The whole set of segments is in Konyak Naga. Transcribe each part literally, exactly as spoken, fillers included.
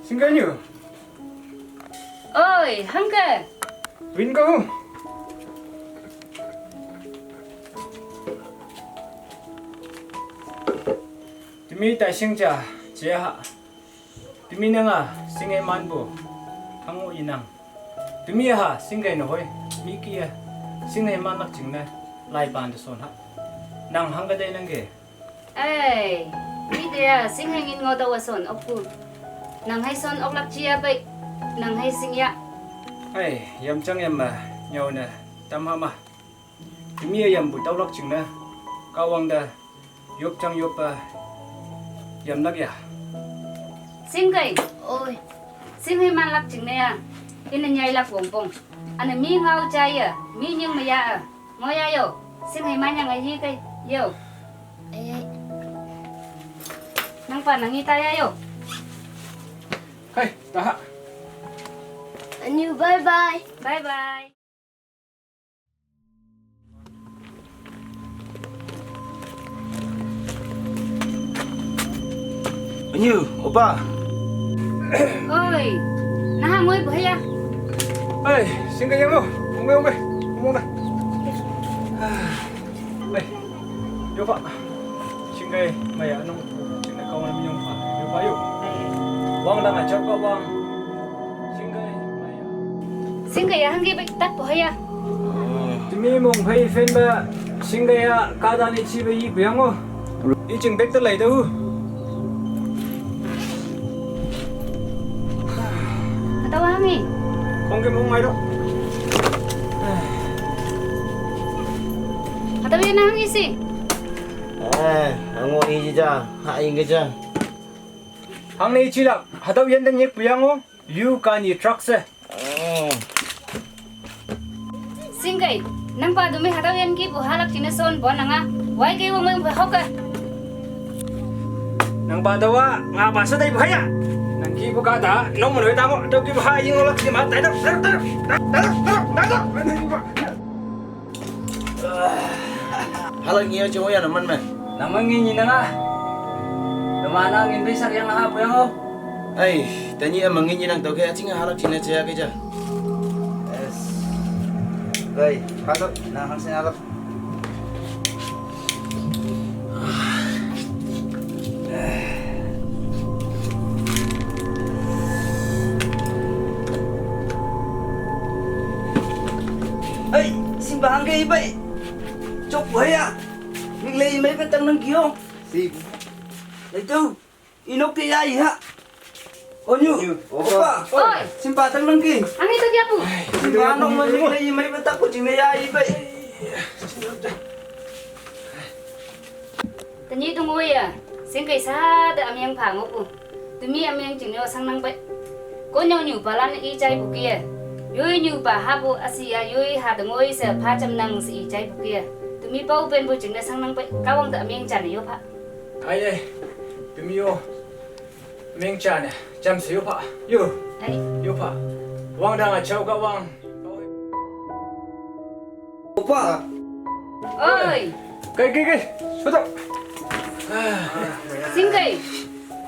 Singkai nyu. Oi, hangke. Win kau. Tumi tai sing ja, ja ha. Tumi nanga, sing e man bu. Hangu inang. Tumi ha, sing kai na hoi. Mi ki ya. Sing e man lak jing na. Lai pan de son ha. Nang hangke dai nang ke. Ai, mi dia sing hengin ngo tawa son okku. Nang hai son oklak chia bai. Nang hai sing ya. Ai, yam chang yam ma, nyau na, tam ha ma. Tumi yam bu tau lak ching na. Kawang da, yop chang yop pa, yam lak ya. Sing kai. Oi. Sing hai man lak ching na ya. Ina nyai lak wong pong. Ana mi ngau cha ya, mi nying ma ya a. Ngo ya yo. Sing hai man yang a yi kai. Yo. Ai, ai. Nang pa nang ita ya yo. Hai, taha. Anyu, bye bye. Bye bye. Anyu, opa. Oi, naha ngoi bu hai ya. Ai, singkai yang mo. Ongbe, ongbe. Ngomong dah. Ai, yopa. Singkai maya nong. Singkai kau na minyong pa. Yopa yu. Wang dah ngajak kau wang. Singkai maya. Singkai ya hangke bai tak bu hai ya. Tumi mong phai fen ba. Singkai ya kada ni chi ba yi bu yang mo. I ching bek ta lai da hu. Atau hangi. Kong ke mong mai do. Atau ya nang isi. Eh, hango i ja, ha i ja. Hang nei chi lak, hatau yan dan yek puyang o, yu ka ni truck se. Singkai, nang pa dumi hatau yan ki bu halak chine son bon nanga. Wai ke wong wong hok ka. Nang pa dawa, nga pa sa dai bu haya. Nang ki bu ka da, nong mo ta mo, hatau ki bu ha ying lak ki ma, tai da, tai da, tai da, tai da, tai da. Hala ngi ya chengo ya naman me. Nang mangi ni nanga. Namana ngin bai sak yang ha puyang o. Ai, tani a mangi ni nang to ke aching hala chine che ya ke ja. Yes. Bai, halo, na hang sen halo. Ai, simba hangge ibai. Chok boya. Ning lei mai ba tang nang kio. Si. Lai tu. Inok te ya iha. Onyu. Onyu. Opa. Opa. Oi. Simba tang nang ki. Ang itu dia pu. Simba nong mai ning lei mai ba tak ko jing ya ibai. Tanyi tu ngoi ya, singkai sa da amyang pha ngo pu. Tumi amyang ching yo sang nang pai. Ko nyau nyu palan i chai pu kia. Yoi nyu pa ha pu asi ya yoi ha da ngoi sa pha cham nang si i chai pu kia. Tumi pau pen pu ching da sang nang pai. Kawang da amyang chan yo pha. Ai ai. Tumi yo. Meng cha ne, cham se yo pha. Yo. Ai. Yo pha. Wang dang a chau ka wang. Opa. Oi. Kai kai kai. Sudah. Singkai.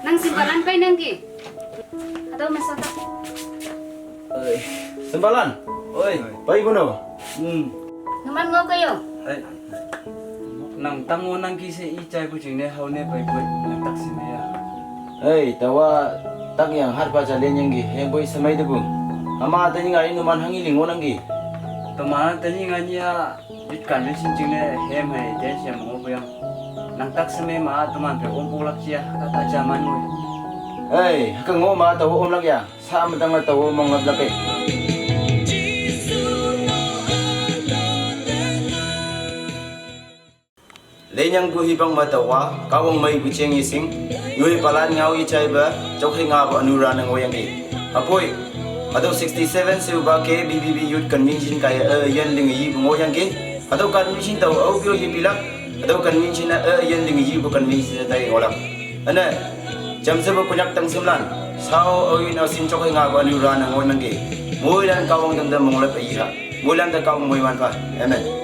Nang simbalan pai nang ki. Atau masata. Oi. Simbalan. Oi. Pai kuno. Hmm. Numan ngo kayo. Ai. Nang tango nang ki se i chai pu ching ne hau ne pai pai nang tak si ne ya. Hei, tawa tak yang har pa cha len yang gi, heng boi samai de bu. Ama ta ni ngai numan hangi lingo nang gi. Tama ta ni ngai ni ya, bit kan ni sin ching ne hem hai den siam ngo bu yang. Nang tak samai ma tuman pe om pu lak chia, ka ta cha man ngoi. Hei, ka ngo ma tawa om lak ya. Sa matang la tawo mong lap lap eh. Lenyang ku hibang matawa, kawang mai ku cheng ising, yui palan ngau i chai ba, chok hi nga ba anura na ngoyang ki. Apoi, ado sixty-seven se uba ke B B B Youth Convention kaya eh yen ling yi bu ngoyang ki. Ado convention tau au bio yi pilak, ado convention na eh yen ling yi bu convention na tai ngolam. Ane, jam se bu kunyak tang simlan, sao au yi na sin chok hi nga ba anura na ngoyang ki. Moi lan kawang dang dang mong lap eh yi ha. Moi lan da kawang moi man pa. Amen.